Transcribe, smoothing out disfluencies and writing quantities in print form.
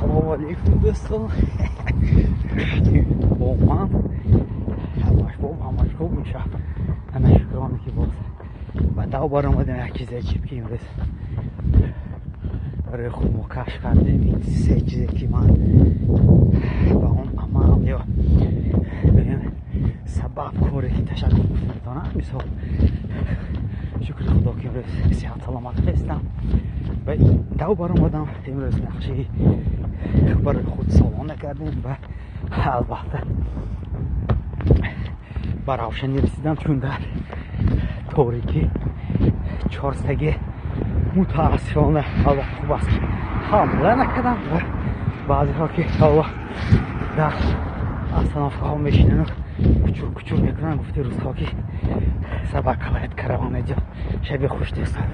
Ассалому алейкум, дӯстон. Бо ман ҳамаш боб, ҳамаш хуб. Имшаб ана шукрона, ки боз ба дав баромадем. Як чизе аҷиб, ки имрӯз барои худ мо кашф кардем, ин се чизе, ки ман ба он амал ё бигем сабаб коре, ки ташаккур гуфта метавонам. Мисол, шукри Худо, ки имрӯз сиҳат саломат ҳестам ва дав баромадам. Имрӯз нақшаи барои худ солона кардем ва албатта ба равшанӣ расидам, чун дар торикӣ чорсаге мутаассифона, албатта хуб аст, ки ҳамла накардам. Ва баъзеҳо, ки ҳоло дар остановкаҳо мешинану кучур кучур мекунанд, гуфти рӯзҳо, ки собака лает, караван идёт. Шаби хуш, дӯстон.